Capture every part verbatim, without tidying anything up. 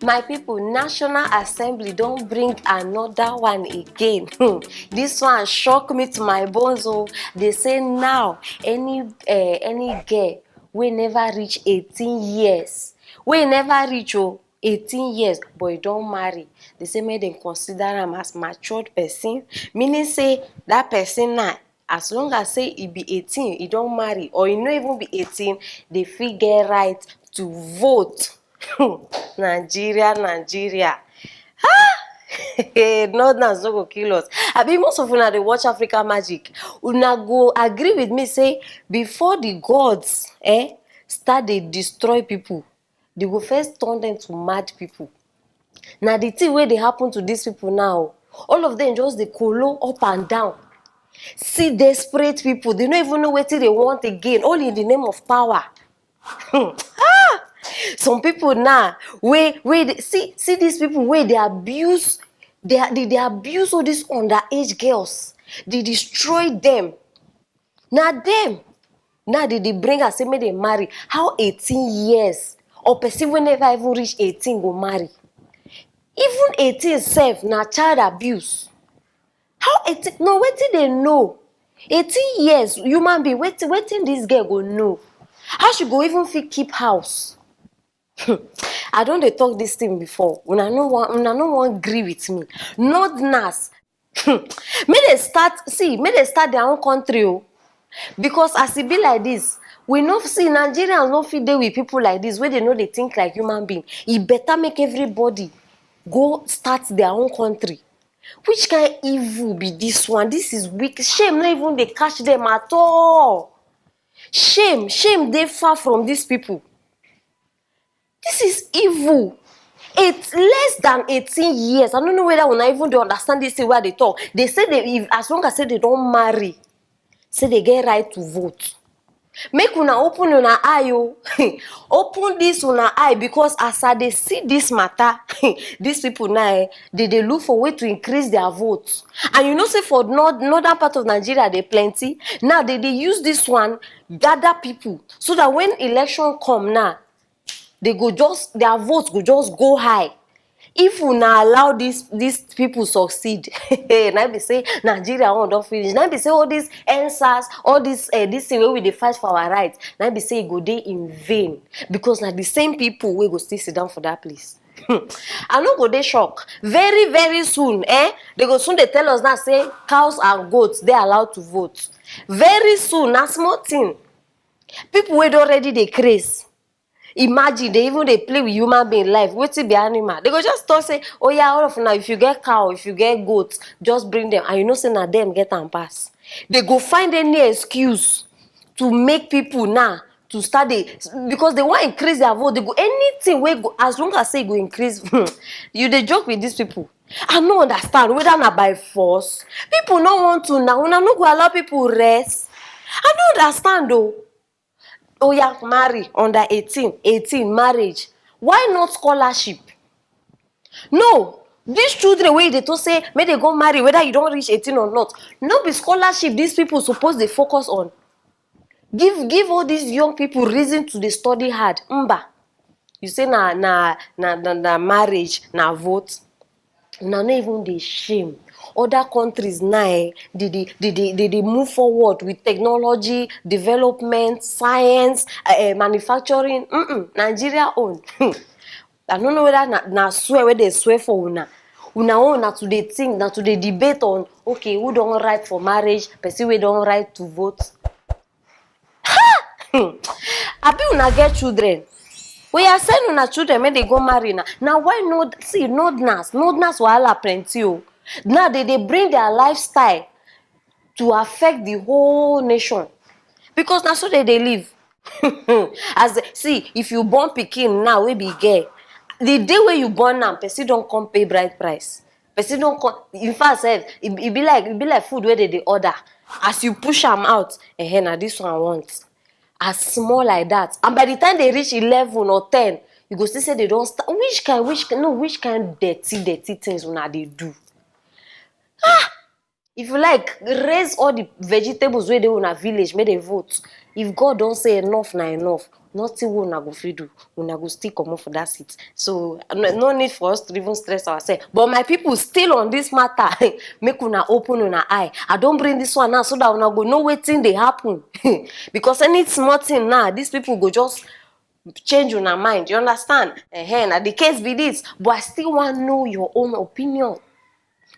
My people, National Assembly don bring another one again. Hmm, this one shock me to my bones o. They say now any eh, any girl wey never reach eighteen years, wey never reach o eighteen years but e don marry, they say make dem consider am as matured person, meaning say that person na, as long as say e be eighteen, e don marry, or e no even be eighteen, dey fit get right to vote. Nigeria, Nigeria. Ah! Northerners no go kill us. Abi most of una dey watch Africa Magic. Una go agree with me say before the gods eh, start dey destroy people, they go first turn them to mad people. Na the thing wey dey happen to these people now. All of them just dey kolo up and down. See desperate people, they no even know wetin they want again, all in the name of power. Hmm. Ah! Some people now wey wey dey- see see these people wey dey abuse, they are- they dey abuse all these underage girls, they destroy them. Na them now they dey bring am say make dem marry. How eighteen years or person wey never even reach eighteen go marry? Even eighteen sef na child abuse. How eighteen? No, wetin dem know? Eighteen years, human being, wetin wetin this girl go know? How she go even fit keep house? I don dey talk this thing before. Una no wan una no wan gree with me. Northerners, make dem start see make dem start their own country o. Because as e be like this, we no see Nigerians no fit dey with people like this wey dey no dey think like human being. E better make everybody go start their own country. Which kind evil be this one? This is wicked. Shame no even dey catch them at all. Shame, shame dey far from these people. This is evil. Eight less than eighteen years. I don't know whether una even dey understand this thing wey I dey talk. They say they if as long as say they don marry, say they get right to vote. Make una open una eye o. Open this una eye because as I dey see this matter, these people now eh, they dey look for way to increase their vote. And you know say for north northern part of Nigeria they plenty. Now they dey use this one gather people so that when election come now, they go just their vote go just go high. If una allow these these people succeed, na be say Nigeria own don finish. Na be say all these N sars, all this uh, this thing wey we dey fight for our rights, na be say e go dey in vain because na the same people wey go still sit down for that place. I no go dey shock. Very very soon, eh? They go soon dey tell us now say cows and goats dey allowed to vote. Very soon, na small thing. People wey don already dey craze. Imagine they even dey play with human being life. Wetin be animal? They go just talk say, oh yeah, all of now if you get cow, if you get goat, just bring them. And you know say na them get am pass. They go find any excuse to make people now to start dey because they wan increase their vote. They go anything wey go as long as say e go increase. You dey joke with these people. I no understand whether na by force. People no want to now. Una no go allow people rest. I no understand o. Oya marry under eighteen, eighteen marriage. Why not scholarship? No, these children wey you dey talk say make they go marry whether you don reach eighteen or not, no be scholarship these people suppose dey focus on. Give give all these young people reason to dey study hard. Mba, you say na na na na, na marriage na vote. Una no even dey shame. Other countries now eh, dey dey dey dey dey dey move forward with technology, development, science, uh, manufacturing. Mm-mm. Nigeria own. I no know whether na na swear wey dey swear for una. Una own na to dey think, na to dey debate on okay who don ripe for marriage, person wey don ripe to vote. Hmm. Abi una get children? Oya send una children make they go marry na. Na why no see northerners, northerners wahala plenty o. Now they dey bring their lifestyle to affect the whole nation because na so they dey live. As they, see if you born pikin now wey be girl, the day wey you born am person don come pay bride price. Person don come in fact sef e e be like e be like food wey dem dey order, as you push am out, ehen, na this one I want, as small like that. And by the time they reach eleven or ten, you go see say they don start which kind which kind no which kind dirty dirty things una dey do. Ah, if you like, raise all the vegetables wey dey una village make dem vote. If God don say enough na enough, Nothing wey una go fit do, una go still comot for that seat. So no, no need for us to even stress ourselves. But my people, still on this matter, make una open una eye. I don bring this one now so that una go know wetin dey happen. Because any small thing now, these people go just change una mind. You understand? Ehen, na the case be this. But I still wan know your own opinion.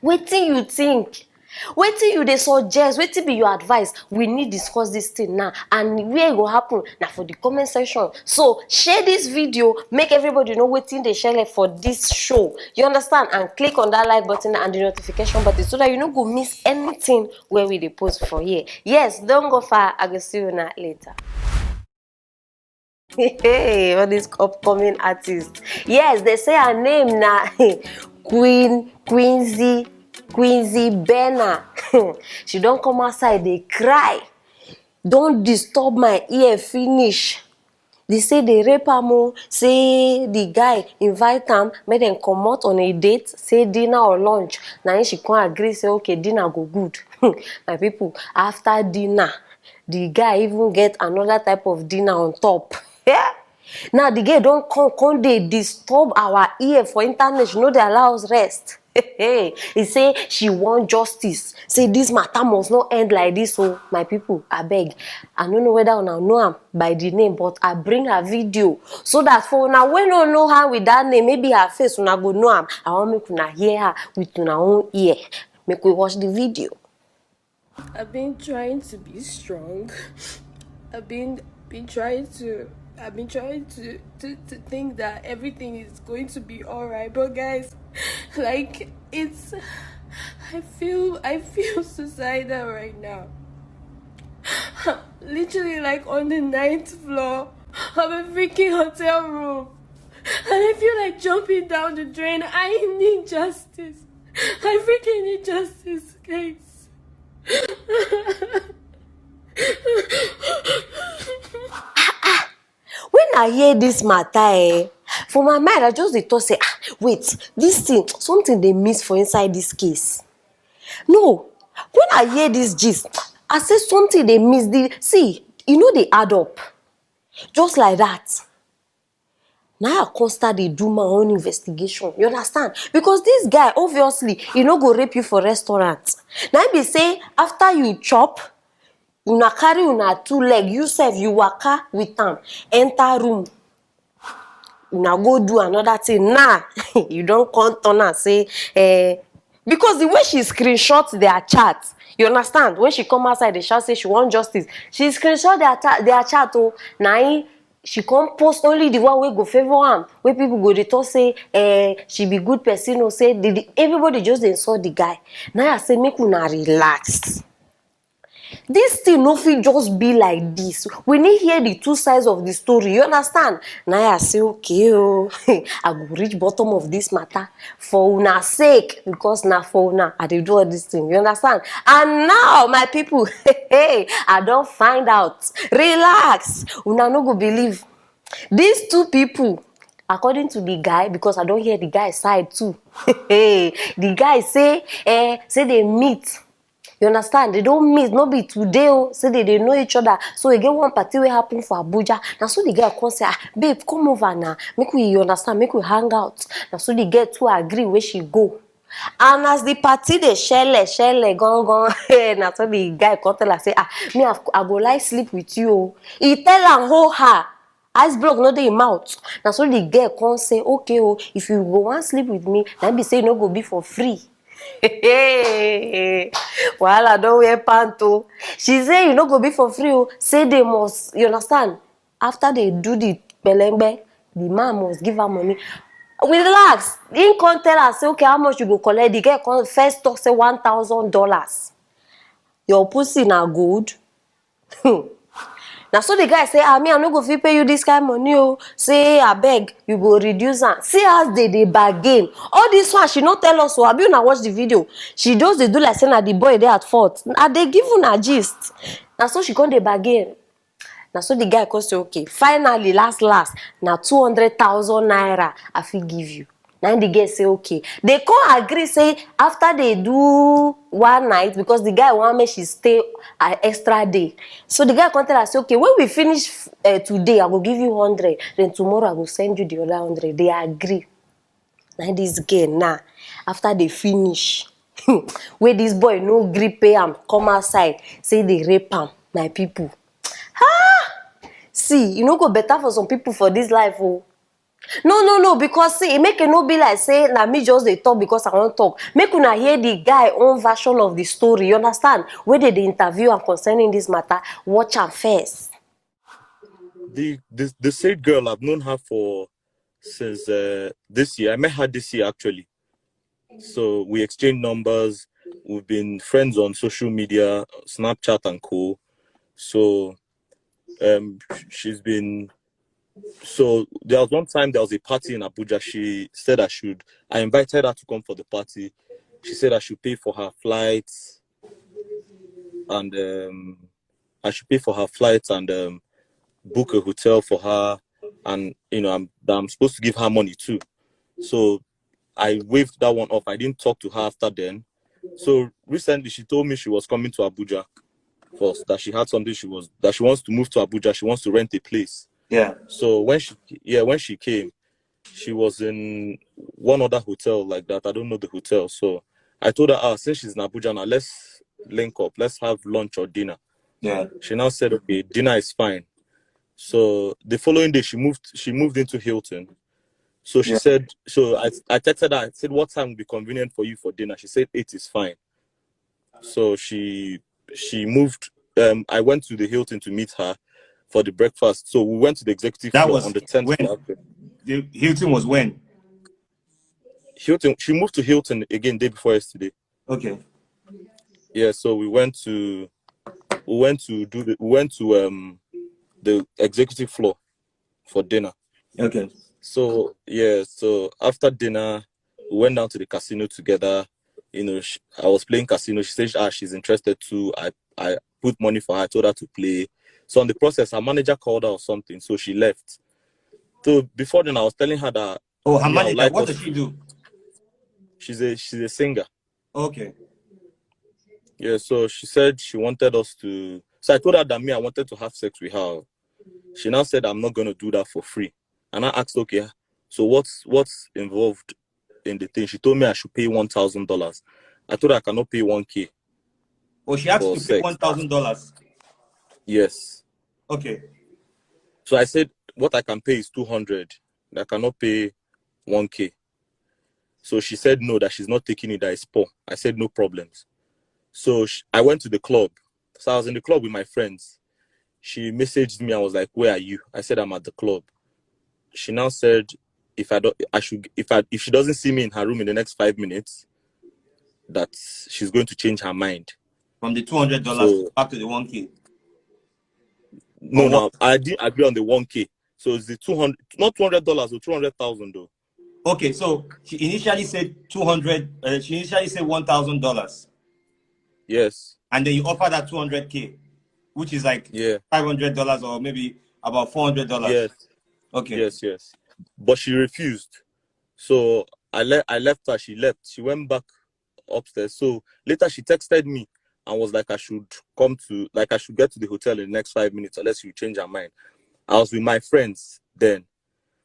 Wetin you think? Wetin you dey suggest? Wetin be your advice? We need discuss this thing now. And where e go happen na for the comment section. So share this video, make everybody know wetin dey shele for this show. You understand? And click on that like button and the notification button so that you no go miss anything wey we dey post for here. Yes, don go far. I go see una later. Hey, all these upcoming artists. Yes, they say her name na Queen Quincy Quincy Bena. She don come outside dey cry. Don disturb my ear finish. They say they rape am o. Say the guy invite am make dem comot on a date, say dinner or lunch. Na him she come agree say okay, dinner go good. My people, after dinner, the guy even get another type of dinner on top. Yeah. Now the girl don come come dey disturb our ear for internet. She no dey allow us rest. He say she want justice. Say this matter must not end like this. So my people, abeg, I no know whether una know am by the name, but I bring her video so that for una wey no know her with that name, maybe her face una go know am. I wan make una hear her with una own ear. Make we watch the video. I've been trying to be strong. I've been been trying to I've been trying to, to, to think that everything is going to be alright. But guys, like, it's I feel I feel suicidal right now. Literally, like, on the ninth floor of a freaking hotel room. And I feel like jumping down the drain. I need justice. I freaking need justice, guys. When I hear this matter, eh, for my mind, I just dey talk say, ah, wait, this thing, something dey miss for inside this case. No, when I hear this gist, I say something dey miss. The see, e no dey add up. Just like that. Now I come start dey do my own investigation. You understand? Because this guy, obviously, he no go rape you for restaurant. Now be say after you chop, una carry una two leg, you sef you waka with am, enter room. Una go do another thing. Now you don come turn am say, eh, because the way she screenshot their chat, you understand? When she come outside, they shout say she want justice. She screenshot their ta- their chat. Oh, na him she come post only the one wey go favour am, wey people go dey talk say, eh, she be good person. Or say the, the, everybody just dey insult the guy. Now I say make una relax. This thing no fit just be like this. We need hear the two sides of the story. You understand? Now I say okay, oh, I go reach bottom of this matter for una sake, because na for una I dey do all this thing. You understand? And now, my people, hey, I don find out. Relax. Una no go believe. These two people, according to the guy, because I don hear the guy side too. The guy say, eh, say they meet. You understand? They don meet, no be today o. Say they dey know each other. So e get one party wey happen for Abuja. Na so the guy come say, ah, babe, come over now. Make we, you understand, make we hang out. Na so the girl too agree wey she go. And as the party dey shele, shele, gone, gone, na so the guy come tell her say, ah, me, I, I go like sleep with you o. He tell am, hold her. Ice block no dey im mouth. Na so the girl come say, okay o, if you go wan sleep with me, na be say e no go be for free. Wahala don wear pant o. She say e no go be for free o. Say they must, you understand? After they do the pelengbe, the man must give her money. Relax. He come tell her say, okay, how much you go collect? The girl come first talk say one thousand dollars. Your pussy na gold. Hmm. Na so the guy say, ah, me, I no go fit pay you this kind money o. Say, abeg, you go reduce am. See as they dey bargain. All this one, she no tell us o. Abi una watch the video? She just dey do like say na the boy dey at fault. I dey give una gist. Na so she come dey bargain. Na so the guy come say, okay, finally, last, last, na two hundred thousand naira I fit give you. Na the girl say okay. They come agree say after they do one night, because the guy want make she stay an extra day. So the guy come tell her say, okay, when we finish uh, today, I go give you hundred. Then tomorrow I go send you the other hundred. They agree. Now this girl now, after they finish, where this boy no gree pay am, come outside, say they rape am, my people. Ah! See, you no go better for some people for this life, oh. No, no, no, because see, e make e no be like say na me just dey talk because I wan talk. Make una hear the guy own version of the story, you understand? Wey dey dey interview am concerning this matter, watch am first. The the the said girl, I've known her for since uh, this year. I met her this year actually. So we exchanged numbers. We've been friends on social media, Snapchat and co. So um she's been so there was one time there was a party in Abuja. She said I should I invited her to come for the party. She said I should pay for her flights and um I should pay for her flights and um book a hotel for her, and you know I'm that I'm supposed to give her money too. So I waved that one off. I didn't talk to her after then. So recently she told me she was coming to Abuja first, that she had something she was that she wants to move to Abuja. She wants to rent a place. Yeah. So when she yeah, when she came, she was in one other hotel like that. I don't know the hotel. So I told her, ah, since she's in Abuja now, let's link up. Let's have lunch or dinner. Yeah. She now said, okay, dinner is fine. So the following day she moved she moved into Hilton. So she Yeah. said, so I, I texted her, I said, what time would be convenient for you for dinner? She said eight is fine. So she she moved. Um, I went to the Hilton to meet her for the breakfast. So we went to the executive That floor was on the tenth when? floor. The Hilton was when? Hilton. She moved to Hilton again day before yesterday. Okay. Yeah, so we went to we went to do the, we went to um the executive floor for dinner. Okay. So yeah, so after dinner, we went down to the casino together. You know, she, I was playing casino. She said ah she's interested too. I I put money for her. I told her to play. So on the process, her manager called her or something, so she left. So before then, I was telling her that Oh, her yeah, I would manager. like What us does she do? She's a she's a singer. Okay. Yeah, so she said she wanted us to. So I told her that me I wanted to have sex with her. She now said I'm not gonna do that for free, and I asked, okay, so what's what's involved in the thing? She told me I should pay one thousand dollars. I told her I cannot pay one k. Oh, she asked For you to pay sex. One thousand dollars. Yes. Okay. So I said what I can pay is two hundred. I cannot pay one k. So she said no, that she's not taking it, that it's poor. I said no problems. So sh I went to the club. So I was in the club with my friends. She messaged me and was like, where are you? I said I'm at the club. She now said if I don't, I should, if I, if she doesn't see me in her room in the next five minutes, that she's going to change her mind. From the two hundred dollars So- back to the one k. No, Oh, no, I didn't agree on the one k. So it's the two hundred, not two hundred dollars or two hundred thousand though. Okay, so she initially said two hundred. Uh, she initially said one thousand dollars, Yes. And then you offer that two hundred k, which is like Yeah. Five hundred dollars or maybe about four hundred dollars. Yes. Okay. Yes. Yes. But she refused. So I left. I left her. She left. She went back upstairs. So later she texted me and was like, I should come to, like, I should get to the hotel in the next five minutes unless you change her mind. I was with my friends then.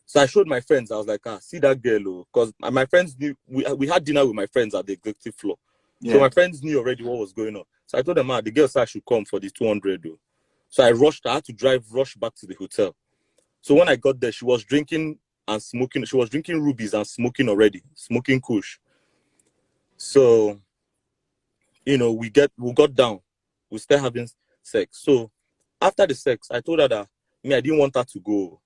So I showed my friends. I was like, ah, see that girl, oh, because my friends knew we we had dinner with my friends at the executive floor. Yeah. So my friends knew already what was going on. So I told them, ah, the girl said I should come for the two hundred though. So I rushed. I had to drive, rush back to the hotel. So when I got there, she was drinking and smoking. She was drinking rubies and smoking already, smoking kush. So, you know, we get we got down. We started having sex. So after the sex, I told her that me, I didn't want her to go.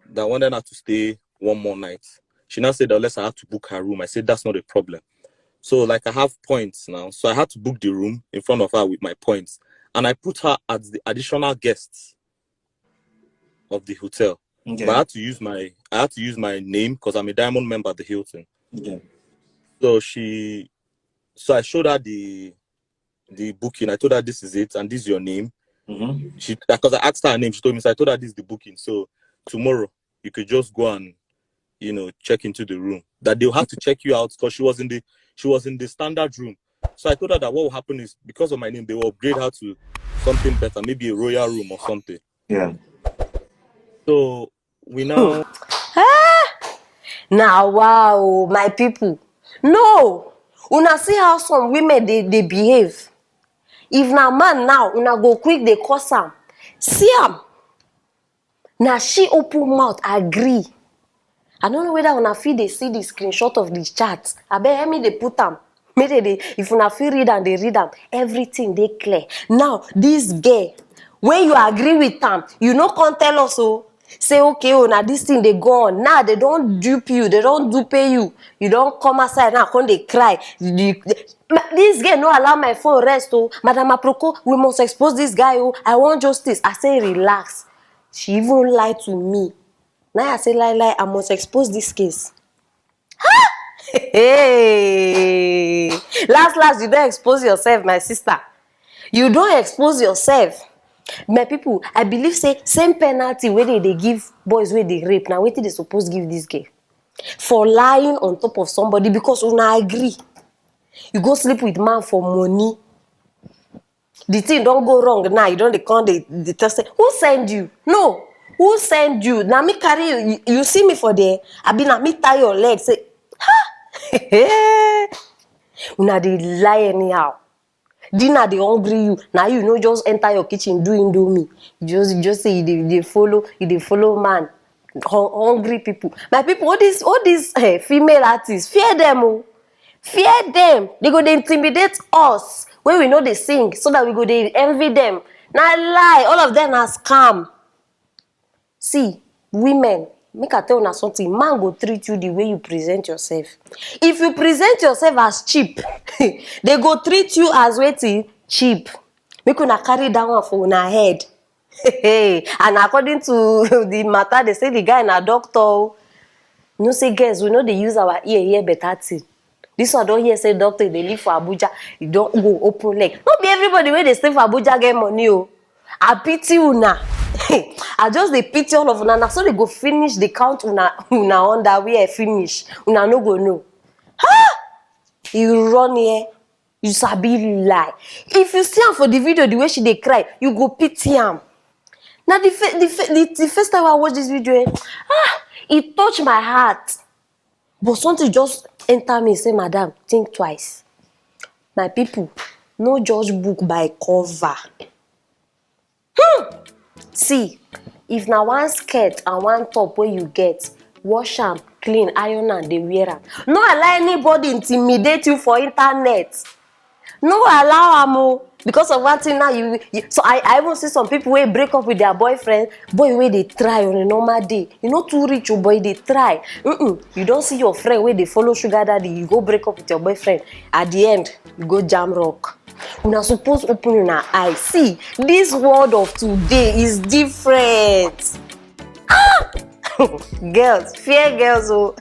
That I wanted her to stay one more night. She now said that unless I had to book her room. I said that's not a problem. So like I have points now. So I had to book the room in front of her with my points. And I put her as the additional guest of the hotel. Okay. But I had to use my I had to use my name because I'm a diamond member at the Hilton. Okay. So she so I showed her the the booking. I told her this is it and this is your name. Mm-hmm. She because I asked her her name, she told me. So I told her this is the booking. So tomorrow you could just go and you know, check into the room. That they'll have to check you out because she was in the she was in the standard room. So I told her that what will happen is, because of my name, they will upgrade her to something better, maybe a royal room or something. Yeah. So we now Now, wow, my people. No, una see how some women dey dey behave. If na man now, una go quick dey curse am. See am. Na she open mouth agree. I no know whether una fit dey see the screenshot of the chat. Abeg, help me dey put am. Make dey dey, if una fit read am, dey read am. Everything dey clear. Now, this girl, when you agree with am, you no come tell us o. Say, okay o, na this thing dey go on. Now they don dupe you, they don dupe you. You don come outside now, come dey cry. The- the- ma- this girl no allow my phone rest o. Madam Aproko, we must expose this guy o. I want justice. I say, relax. She even lie to me. Now I say, lie, lie, I must expose this case. Hey, last last, you don expose yourself, my sister. You don expose yourself. My people, I believe say same penalty wey dey dey give boys wey dey rape, na wetin dey suppose give this girl for lying on top of somebody, because una agree. You go sleep with man for money. The thing don go wrong now. You don dey come dey dey tell say, who send you? No, who send you? Na me carry you. You, you see me for there. Abi na me tie your leg. Say, ha! Una dey lie anyhow. Dinner dey hungry you. Na you no just enter your kitchen do indomie. You just you just say you dey you dey follow you dey follow man. Hun- Hungry people. My people, all these all these eh, female artists, fear them o. Fear them. They go dey intimidate us when we know they sing, so that we go dey envy them. Na lie. All of them na scam. See, women, make I tell una something. Man go treat you the way you present yourself. If you present yourself as cheap, they go treat you as wetin? Cheap. Make una carry that one for una head. And according to the matter, they say the guy na doctor o. You know say, girls, we no dey use our ear hear better thing. This one don hear say doctor dey live for Abuja. You don go open leg. No be everybody wey dey stay for Abuja get money o. I pity una. I just dey pity all of una. Na so they go finish the count una una underwear finish. Una no go know. Ha! You run here. You sabi lie. If you see am for the video, the way she dey cry, you go pity am. Na the, fa- the, fa- the, the first time I watch this video, eh, ah, it touch my heart. But something just enter me say, madam, think twice. My people, no judge book by cover. Hmm. See, if na one skirt and one top wey you get, wash am, clean, iron am, dey wear am. No allow anybody intimidate you for internet. No allow am o. Because of one thing now, you, you so I, I even see some people wey break up with their boyfriend. Boy wey dey try on a normal day, you no too rich o, but e dey try. Mm-mm. You don see your friend wey dey follow sugar daddy, you go break up with your boyfriend. At the end, you go jam rock. Una suppose open una eye. See, this world of today is different. Ah! Girls, fear girls o.